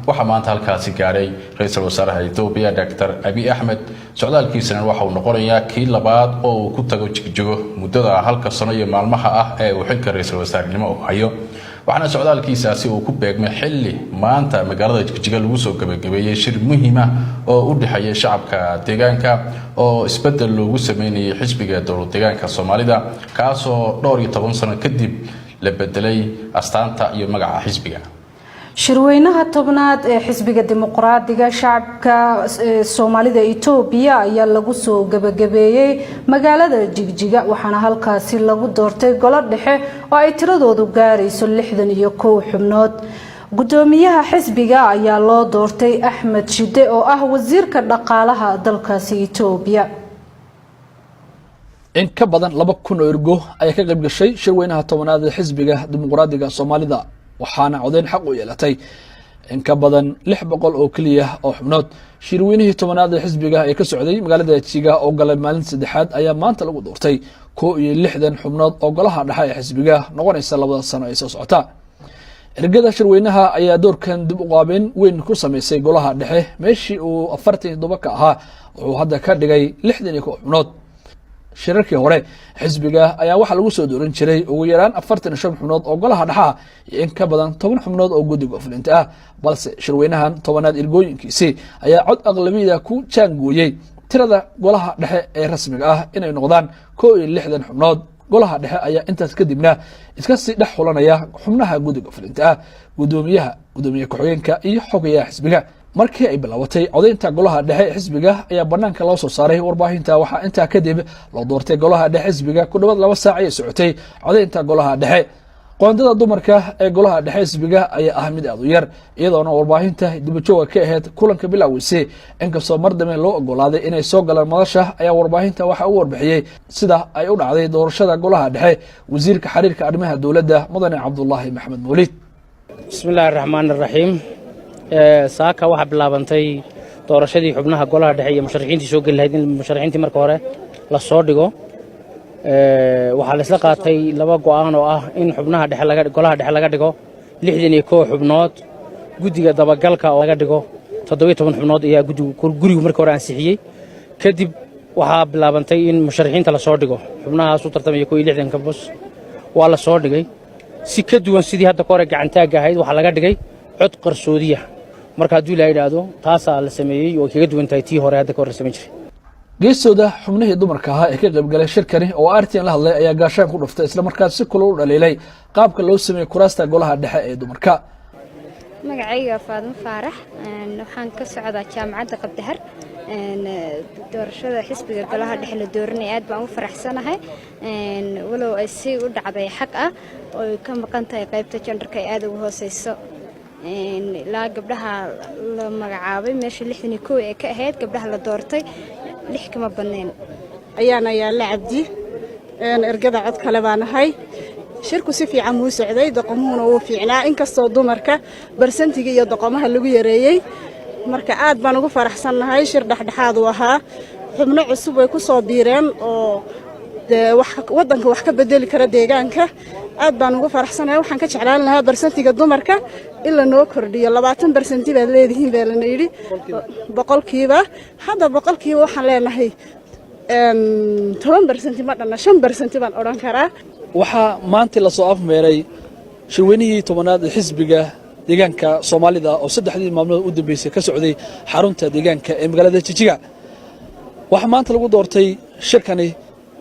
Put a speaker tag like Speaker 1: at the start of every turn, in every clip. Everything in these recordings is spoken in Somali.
Speaker 1: Waxaa maanta halkaasi gaadhay ra-iisul wasaaraha Etoobiya, Doctor Abiy Axmed. Socdaalkiisana waxa uu noqonayaa kii labaad oo uu ku tago Jigjigo muddada halka sano iyo maalmaha ah ee uu xilka ra-iisul wasaarenimo u hayo, waxaana socdaalkiisaasi uu ku beegmay xilli maanta magaalada Jigjiga lagu soo gabagabeeyey shir muhiima oo u dhexeeya shacabka deegaanka oo isbedel loogu sameynayay xisbiga dowlad deegaanka Soomaalida, kaasoo dhowr iyo toban sano kadib la bedelay astaanta iyo magaca xisbiga.
Speaker 2: Shirweynaha 10aad ee Xisbiga Dimuqraadiga Shacabka Soomaalida Itoobiya ayaa lagu soo gabagabeeyey magaalada Jigjiga, waxaana halkaasi lagu doortay golo dhexe oo ay tiradoodu gaarayso 61 xubnood. Gudoomiyaha xisbiga ayaa loo doortay Axmed Shide, oo ah wasiirka dhaqaalaha dalkaasi Itoobiya.
Speaker 3: In ka badan 2000 oo ergo ayaa ka qayb gashay shirweynaha 10aad ee Xisbiga Dimuqraadiga Soomaalida, waxaana codeyn xaq u yeelatay in ka badan 600 oo keliya oo xubnood. Shirweynihii 10aad ee xisbiga ee ka socday magaalada Jiga oo galay maalinta saddexaad ayaa maanta lagu doortay 61 xubnood oo golaha dhexe ee xisbiga noqonaysa 2da sano ee soo socota. Ergada shirweynaha ayaa doorkan dib u qaabeyn weyn ku sameysay golaha dhexe. Meeshii uu 47 ka ahaa, wuxuu hadda ka dhigay 61 xubnood. Shirarkii hore xisbiga ayaa waxaa lagu soo dooran jiray ugu yaraan 45 xubnood oo golaha dhexaa iyo in ka badan 10 xubnood oo guddiga fulinta ah, balse shirweynahan 10aad ergooyinkiisii ayaa cod aqlabiyada ku jaangooyey tirada golaha dhexe ee rasmiga ah inay noqdaan 61 xubnood. Golaha dhexe ayaa intaas kadibna iska sii dhex xulanaya xubnaha guddiga fulinta ah, gudoomiyaha, gudoomiye ku-xigeenka iyo xogayaha xisbiga. Markii ay bilaabatay codaynta golaha dhexe ee xisbiga ayaa banaanka loo soo saaray warbaahinta. Waxaa intaa kadib loo doortay golaha dhexe xisbiga. Ku dhawaad 2 saac ayay socotay codaynta golaha dhexe. Qoondada dumarka ee golaha dhexe xisbiga ayaa ah mid aad u yar, iyadoona warbaahinta dibajooga ka ahayd kulanka bilowgiisi. Inkastoo mar dambe loo ogolaaday inay soo galaan madasha, ayaa warbaahinta waxaa u warbixiyey sida ay u dhacday doorashada golaha dhexe wasiirka xiriirka arrimaha dowladda, mudane Cabdulaahi Maxamed Mawlid.
Speaker 4: Bismi illaahi raxmaan iraxiim. Saaka waxaa bilaabantay doorashadii xubnaha golaha dhexe iyo musharaxiintii soo geli lahayd, in musharaxiintii marka hore la soo dhigo. Waxaa la isla qaatay laba go'aan oo ah in xubnaha dhexe, golaha dhexe laga dhigo 61 xubnood, guddiga dabagalka oo laga dhigo 17 xubnood ayaa guddigu gurigu marka hore ansixiyey. Kadib waxaa bilaabantay in musharaxiinta la soo dhigo. Xubnahaas u tartamaya 61-ka bos waa la soo dhigay. Si ka duwan sidii hadda ka hore gacantaagga ahayd, waxaa laga dhigay cod qarsoodiya. Marka hadduu Ilaha yidhaahdo, taasaa la sameeyey oo ay kaga duwan tahay tii hore hadda ka hor la samayn jiray.
Speaker 3: Geestooda, xubnihii dumarka ahaa ee ka qaybgalay shirkani oo RTN la hadlay ayaa gaashaan ku dhuftay, islamarkaas si kula u dhaliilay qaabka loo sameeyey kuraasta golaha dhexe ee dumarka.
Speaker 5: Magacayga Faadmo Faarax, waxaan ka socdaa Jaamacadda Qabdahar. Doorashada xisbiga golaha dhexe la dooranaya aad baan u faraxsanahay, walow ay si u dhacday xaq ah oo ay ka maqan tahay qaybta gender-ka ay aada ugu hooseyso. Ilaa gabdhaha la magacaabay, meesha 61 ee ka ahayd, gabdhaha la doortay 6 kama badnayn.
Speaker 6: Ayaana Yaalla Cabdi, ergada cod kale baan ahay. Shirku si fiican wuu socday, doqomuhuna wuu fiicnaa, inkastoo dumarka percent-iga iyo doqomaha lagu yareeyey. Marka aad baan ugu faraxsannahay. Shir dhexdhexaad uu ahaa. Xubno cusub way ku soo biireen oo dee waddanka wax ka bedeli kara deegaanka. Aad baan ugu faraxsanahay. Waxaan ka jeclaan lahaa percent-iga dumarka in lanoo kordhiyo. 20% baad leedihiin baa lana yidhi boqolkiiba. Hadda boqolkiiba waxaan leenahay 10% ma dhanna, 5% baan odhan karaa.
Speaker 3: Waxaa maanta lasoo afmeeray shirweynihii 10aad ee xisbiga deegaanka Soomaalida oo saddexdii maalmood u dambeysay ka socday xarunta deegaanka ee magaalada Jijiga. Waxaa maanta lagu doortay shirkani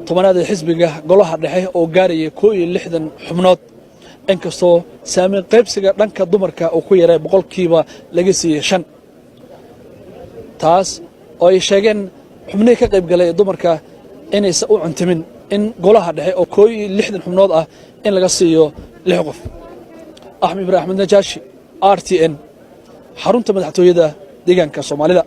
Speaker 3: 10aad ee xisbiga golaha dhexe oo gaaraya 61 xubnood, inkastoo saameyn qaybsiga dhanka dumarka uu ku yaray, boqolkiiba laga siiyey 5, taas oo ay sheegeen xubnihii ka qayb galay ee dumarka inaysan u cuntimin in golaha dhexe oo 61 xubnood ah in laga siiyo lix qof. Axmed Ibraahim Axmed Najaashi, RTN, xarunta madaxtooyada deegaanka Soomaalida.